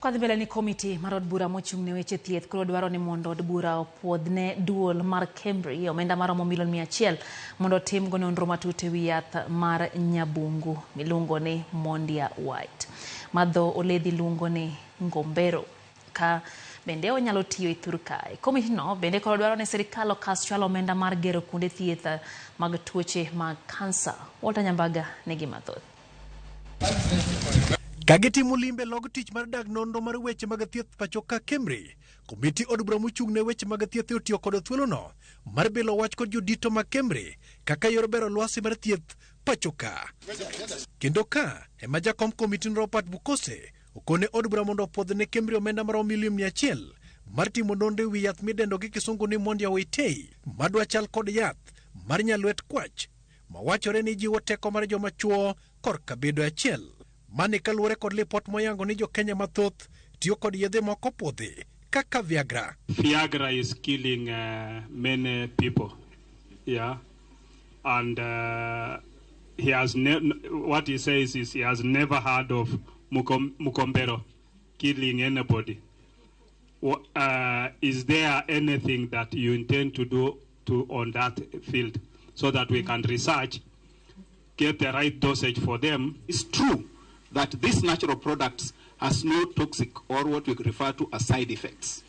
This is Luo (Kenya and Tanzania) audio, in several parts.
Kadhi mbele ni komiti mar od bura mochung' ne weche thieth koro dwaro ni mondo od bura opuodhne duol mar KEMRI omenda maromo milion 100 mondo otimgo nonro matut e wi yath mar nyabungu miluongo ni Mondia White ma dho oledhi luongo ni Ngombero ka bende onyalo tiyo e thur kae. Komiti no bende koro dwaro ni sirikal okas chwalo omenda mar gero kuonde thieth mag tuoche mag kansa. Walter Nyambaga nigi mathoth. Ka gitimo limbe log tich mar dag nonro mar weche mag thieth pacho ka KEMRI, komiti od bura mochung' ne weche mag thieth otiyo kod thuolono mar bilo wach kod jodito mag KEMRI kaka yor bero lwasi mar thieth pacho ka. Kendo ka ema jakom komiti Robert Bukose okone od bura mondo opuodh ne KEMRI omenda maromo milion 100 mar timo nonro e wi yath midendo gi kisungu ni Mondia Whitei madwa chal kod yath mar nyalwet kwach mawachore ni jiwo teko mar joma chuo korka bedo achiel. Mani kaluwore kod lipot moyango ni jo-Kenya mathoth tiyo kod yedhe moko puodhi kaka Viagra. Viagra is killing many people, yeah, and he has what he says is he has never heard of Mukombero killing anybody. Is there anything that you intend to do on that field so that we can research, get the right dosage for them? It's true that these natural products has no toxic or what we refer to as side effects.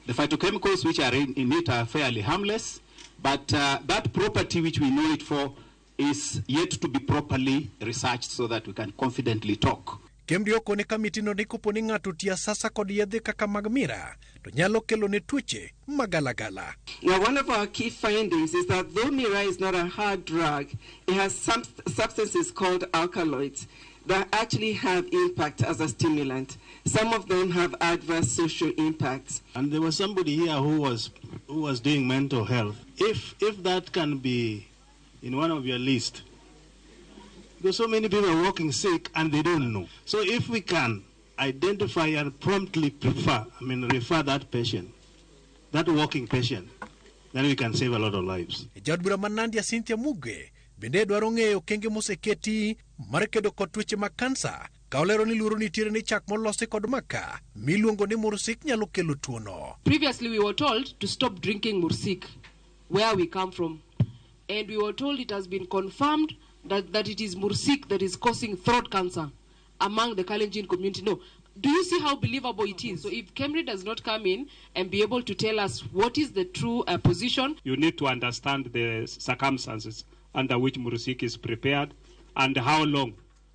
The phytochemicals which are in it are fairly harmless, but that property which we know it for is yet to be properly researched so that we can confidently talk. KEMRI okone kamiti no ni kopo ni ng'ato tiyo asasa kod yedhe kaka mag mira to nyalo kelo ne tuoche magalagala. Now, one of our key findings is that though mira is not a hard drug, it has some substances called alkaloids that actually have impact as a stimulant. Some of them have adverse social impacts. And there was somebody here who was doing mental health. If that can be in one of your list, because so many people are walking sick and they don't know. So if we can identify and promptly refer that patient, that walking patient, then we can save a lot of lives. Jaod bura ma Nandi Cynthia Muge bende dwaro ng'eyo okenge moseketi mar kedo kod tuoche mag kansa ka olero ni luoro nitiere ni chak molosi kod maka miluongo ni mursik nyalo kelo tuono. Previously we were told to stop drinking mursik where we come from, and we were told it has been confirmed that it is mursik that is causing throat cancer among the Kalenjin community. No. Do you see how believable it is? So if KEMRI does not come in and be able to tell us what is the true position. You need to understand the circumstances under which mursik is prepared and how long.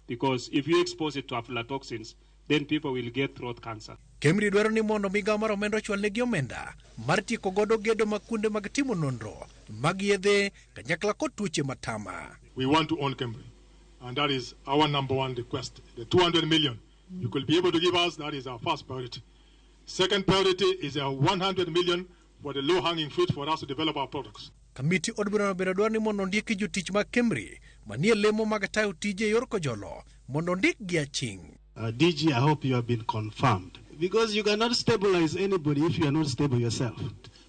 Because if you expose it to aflatoxins, then people will get throat cancer. KEMRI dwaro ni mondo migawo mar omenda ochwal negi omenda mar tieko godo gedo mag kuonde mag timo nonro mag yedhe kanyakla kod tuoche matama. We want to own KEMRI, and that is our number one request. The 200 million you could be able to give us, that is our first priority. Second priority is a 100 million for the low-hanging fruit for us to develop our products. Kamiti od burano bende dwaro ni mondo ondiki jotich mag KEMRI manie lemo mag tayo tije e yor kojolo mondo ondikgi aching'. DG, I hope you have been confirmed, because you cannot stabilize anybody if you are not stable yourself.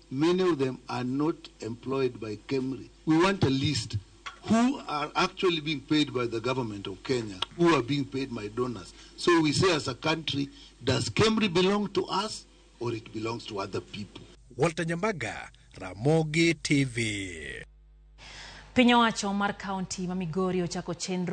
Many of them are not employed by KEMRI. We want a list who are actually being paid by the government of Kenya, who are being paid by donors. So we say as a country, does KEMRI belong to us or it belongs to other people? Walter Nyambaga, Ramogi TV. Piny owacho mar kaunti ma Migori ochako chenro